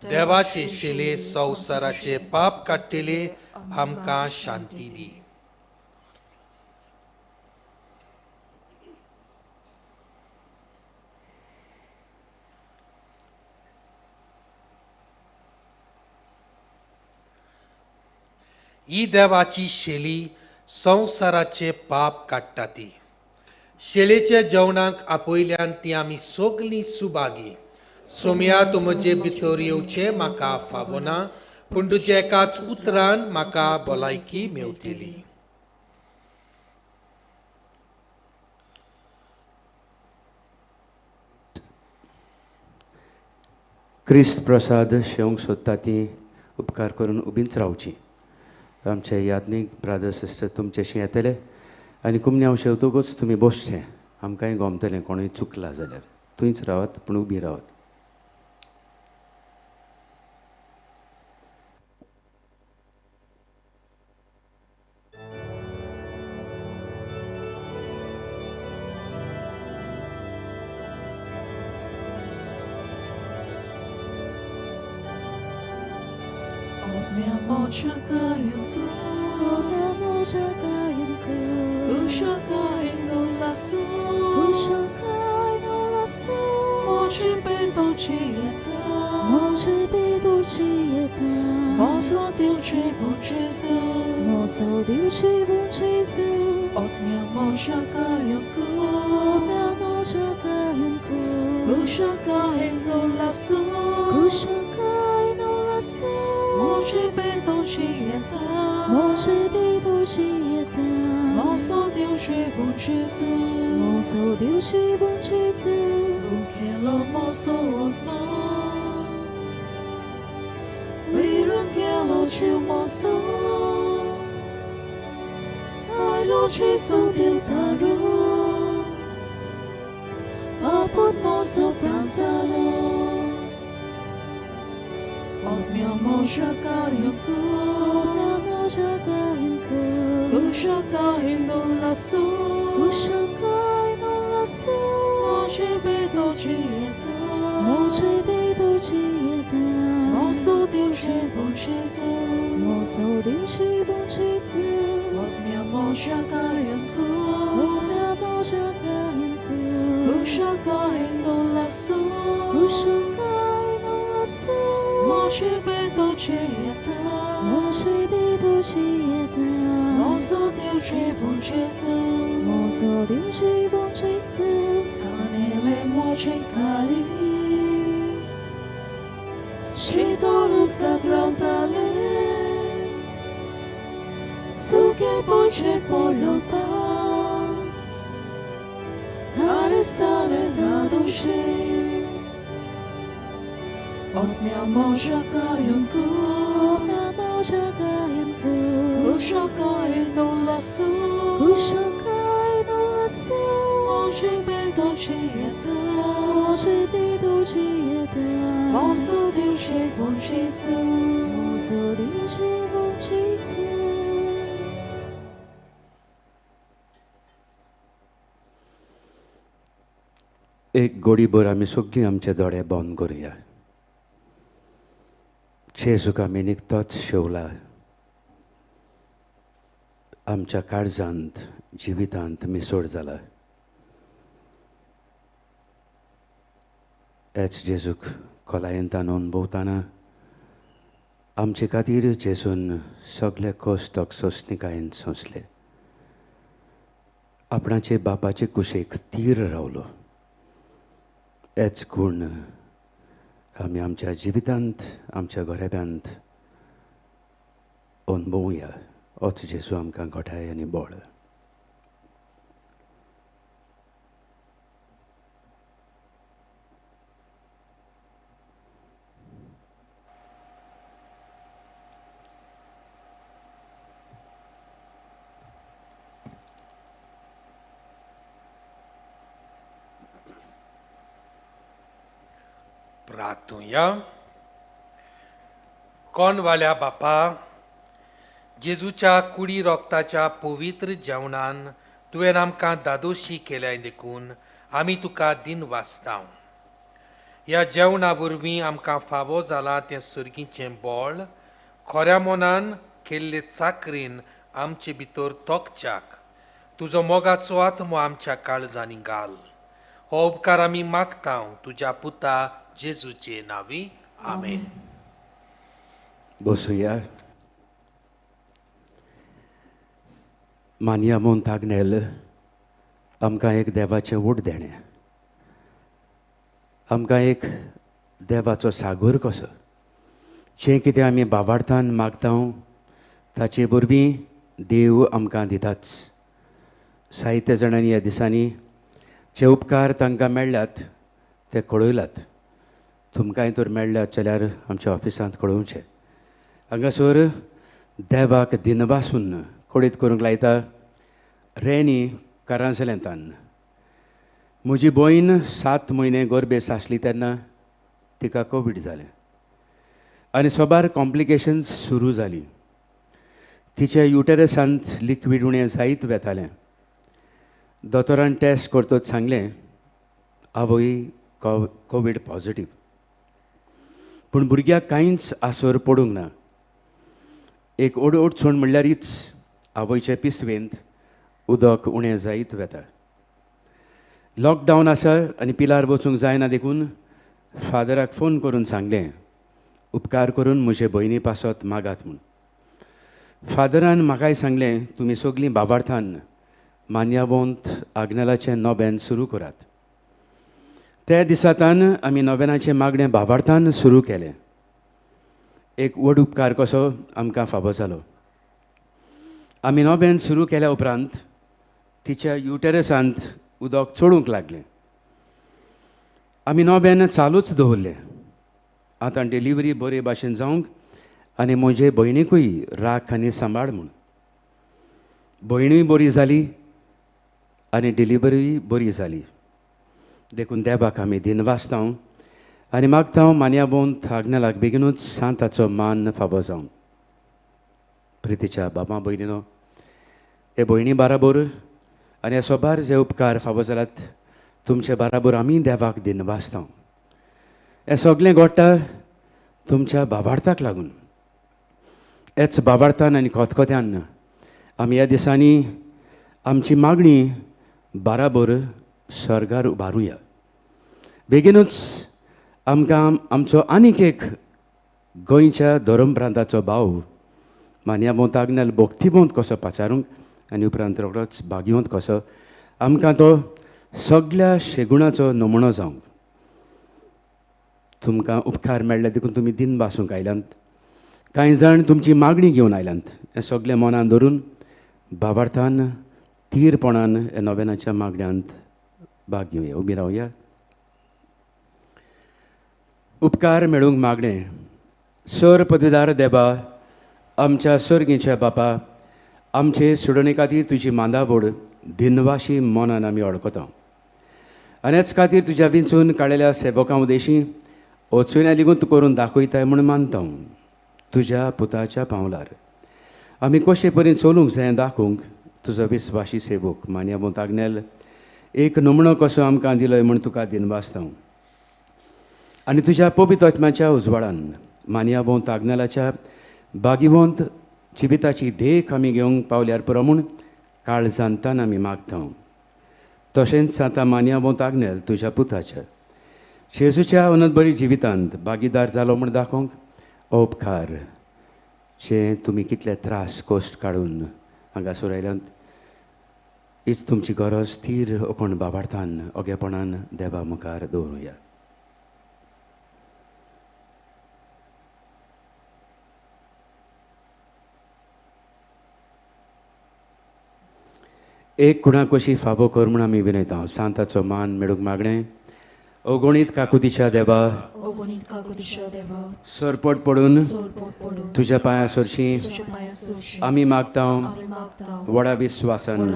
देवाचे शिले संवसाराचे पाप काडटले आमकां शांती दी. ही देवाची शेली संवसाराचे पाप काडटा ती. शेलेच्या जेवणाक आपयल्यान ती आमी सगलीं सुभागी. सोमया, तूं म्हजे भितर येवचें म्हाका फावना, पूण तुज्या एकाच उतरान म्हाका भलायकी मेवतली. क्रिस्त प्रसाद शेवंक सोदता ती उपकार करून उबींच रावची. आमचे याज्ञीक ब्रादर सिस्टर तुमचेशी येतले आनी कुमन्यांव शेवतकूच तुमी बसचें, आमकांय गोमतलें कोणूय चुकला जाल्यार. थंयच रावात पूण उबी रावात. एक गोडीभर आमी सगळीं आमचे दोळे बंद करुया. जेजूक आमी निकतोच शेवला आमच्या काळजांत जिवितांत मिसोड जाला. एच जेजूक खोलायेन अणभवतना आमचे खातीर जेजून सगळे कश्ट सोंसणिकायेन सोंसले. आपणाचे बापाचे कुशीक तीर रावलो. हेच गूण आमी आमच्या जिवितांत आमच्या घराब्यांत अणभवया. होच जेजू आमकां घटाय आनी बळ. प्रार्थुया. कोणवाल्या बापा, जेजूच्या कुडी रोगताच्या पवित्र जेवणान तुवें आमकां दादोशी केल्याय देखून आमी तुका दिन वाचता. ह्या जेवणा वरवीं आमकां फावो जालां तें सर्गीचें बळ खऱ्या मनान केल्ले चाकरीन आमचे भितर तोखच्याक तुजो मोगाचो आत्मो आमच्या काळजांनी घाल. हो उपकार आमी मागता तुज्या पुता जेजूचे नांवी. आमेन. बसुया. मानया मोंत आग्नेल आमकां एक देवाचें वोट देणें, आमकां एक देवाचो सागोर कसो जें कितें आमी बाबार्थान मागता ताचे वरवीं देव आमकां दिताच. साहित्य जाणांनी ह्या दिसांनी जे उपकार तांकां मेळ्ळ्यात ते कळयलात. तुमकांय तर मेळ्ळ्यात जाल्यार आमच्या ऑफिसांत कळोवचें. हांगासर देवाक दिनवासून कळीत करूंक लायता रेनी कारांसलेंतान. म्हजी भयण 7 म्हयने गर्भेस आसली तेन्ना तिका कोवीड जालें आनी सोबार कॉम्प्लिकेशन्स सुरू जालीं. तिच्या युटेरसांत लिक्वीड उणें जायत वेतालें. दोतोरान टेस्ट करतच सांगलें आवय कोवीड पॉजिटीव. पूण भुरग्याक कांयच आसर पडूंक ना. एक अडचण म्हणल्यारीच आवयचे पिसवेंत उदक उणें जायत वेता. लॉकडावन आसा आनी पिलार वचूंक जायना देखून फादराक फोन करून सांगलें उपकार करून म्हजे भयणी पासत मागात म्हूण. फादरान म्हाकाय सांगलें तुमी सगळीं बाबार्थान मान्यावंत आग्नेलाचें नोवेन सुरू करात. त्या दिसातान आमी नोवेनाचें मागणें बाबार्थान सुरू केलें. एक व्हड उपकार कसो आमकां फावो जालो. आमी नोवेन सुरू केल्या उपरांत तिच्या युटेरसांत उदक चडूंक लागलें. आमी नोवेन चालूच दवरलें. आतां डिलिव्हरी बरे भाशेन जावंक आनी म्हजे भयणीकूय राख आनी सांबाळ म्हूण. भयणूय बरी जाली आनी डिलिव्हरीय बरी जाली. देखून देवाक आमी दिनवासता आनी मागता मान्याबोंत आग्नेलाक बेगिनूच सांताचो मान फावो जावं. प्रितीच्या बाबा भयणीनो, हे भयणी बाराबर आनी हे सोबार जे उपकार फावो जाल्यात तुमचे बराबर आमी देवाक दिनवासता. हें सगळें घडटा तुमच्या बाबार्थाक लागून. हेच बाबार्थान आनी खतखत्यान आमी ह्या दिसांनी आमची मागणी बराबर सर्गार उबारुया. बेगीनूच आमकां आमचो आनीक एक गोंयच्या धर्म प्रांताचो भाव मानया मोंताग्नेल भक्तिवंत कसो पाचारूंक आनी उपरांत रोखडोच भाग्यवंत कसो आमकां तो सगळ्या शेगुणाचो नमुनो जावंक तुमकां उपकार मेळ्ळे देखून तुमी दिन बासूंक आयल्यांत. कांय जाण तुमची मागणी घेवन आयल्यांत. हें सगळें मनान धरून बाबार्थान थीरपणान ह्या नोवेनाच्या मागण्यांत भाग घेवया. उबी रावया. उपकार मेळूंक मागणें. सर पदवीदार देवा, आमच्या सर्गीच्या बापा, आमचे सोडणे खातीर तुजी मांदावड दिनवाशी मनान आमी अडकता आनी हेच खातीर तुज्या विंचून काडलेल्या सेवकां उदेशी वचून लिगून तूं करून दाखयताय म्हूण मानता. तुज्या पुताच्या पावलार आमी कशे परीन चलूंक जाय दाखोवंक तुजो विस्वाशी सेवक मानया मोंताग्नेल एक नमुनो कसो आमकां दिलोय म्हूण तुका दिनवासता. आनी तुज्या पवित्र आत्म्याच्या उजवाडान मानया मोंताग्नेलाच्या भाग्यवंत जिविताची देख आमी घेवंक पावल्यार पुरो म्हूण काळजांतान आमी मागता. तशेंच आतां मानया मोंताग्नेल तुज्या पुताच्या जेजूच्या अनंत बरी जिवितांत भागीदार जालो म्हूण दाखोवंक उपकार जे तुमी कितले त्रास कश्ट काडून हांगासर आयल्यात हीच तुमची गरज थीर कोण बाबार्थान ओगेपणान देवा मुखार दवरुया. एक कुणा कशी फावो कर म्हूण आमी विनयता. सांताचो मान मेळूंक मागणें. अगणीत काकुतीच्या देवा, सरपट पडून तुज्या पांया सरशी आमी मागता व्हडा विस्वासान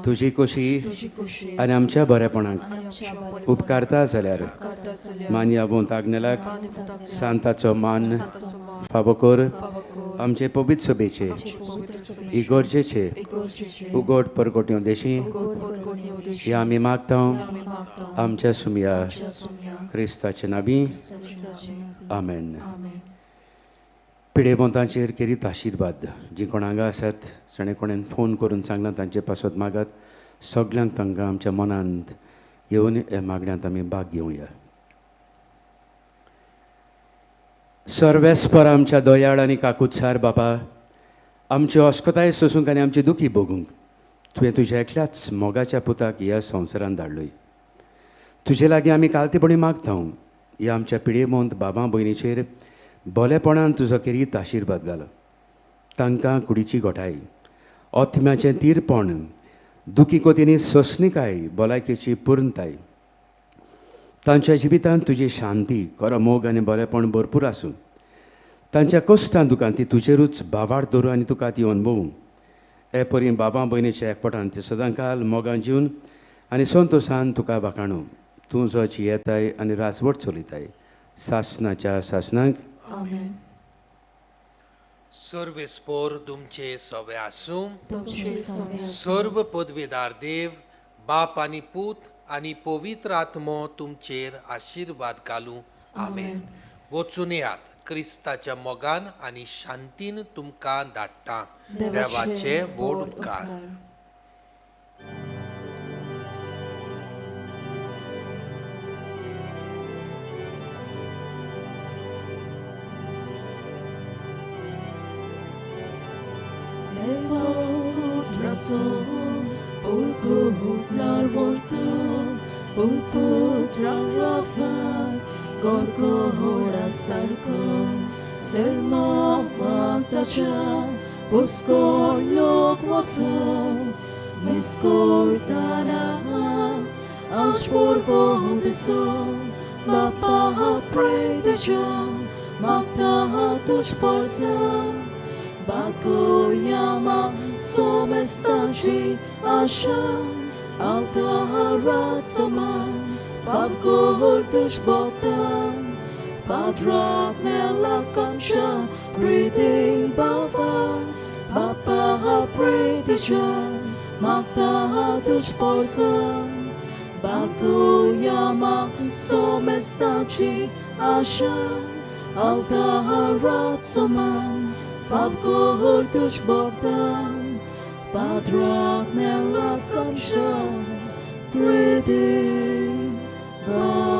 तुजी कशी आनी आमच्या बरेपणाक उपकारता जाल्यार मानया मोंताग्नेलाक सांताचो मान फावो कर. आमचे पवित्र सभेचे इगर्जेचे उगड परगट्यो देशी हे आमी मागता आमच्या सुमया क्रिस्ताचे नावी. आमेन. पिडेवंतांचेर केरीत आशिर्वाद. जी कोण हांगा आसात जाणें कोणेन फोन करून सांगलां तांचे पासत मागात. सगल्यांक तांकां आमच्या मनांत येवन ह्या मागण्यांत आमी भाग घेवया. सर्वेस्पर आमच्या दयाळ आनी काकुत्सार बापा, आमची अस्कताय सोसूंक आनी आमची दुखी भोगूंक तुवें तुज्या एकल्याच मोगाच्या पुताक ह्या संवसारांत धाडलोय. तुजे लागीं आमी कालतेपणी मागता ह्या आमच्या पिडेमोंत बाबा भयणीचेर भोलेपणान तुजो केरीत आशिर्वाद घालो. तांकां कुडीची घटाय, आत्म्याचें तीरपण, दुखी कोतींनी सोंसणीकाय, भलायकेची पुर्णताय, तांच्या जिवितांत तुजी शांती, खरो मोग आनी बरेपण भरपूर आसूं. तांच्या कश्टां दुकान ती तुजेरूच बाबार धरूं आनी तुका ती अणभवूं. हे परी बाबा भयणीच्या एकपटान ती सदांकाल मोगान जिवन आनी संतोशान तुका वाखाणू. तूं जो जियेताय आनी राजवट चलयताय सासनाच्या सासनाक. सर्वेस्पोर तुमचे सवे आसूं. सर्व पदवेदार देव बाप आनी पूत आनी पवित्र आत्मो तुमचेर आशिर्वाद घालूं. आमेन. वचून येयात क्रिस्ताच्या मोगान आनी शांतीन तुमकां धाडटा. देवाचे व्हड उपकार. Bakoyama somestanchi asha alta harat sama favgor dushbotan padra melakamsha priti bava papa ha pritisha makta ha dushborsan Bakoyama somestachi asha Altaharatsoman Favkohortush Bogdan Padrak nella kamsha Pridi Baba.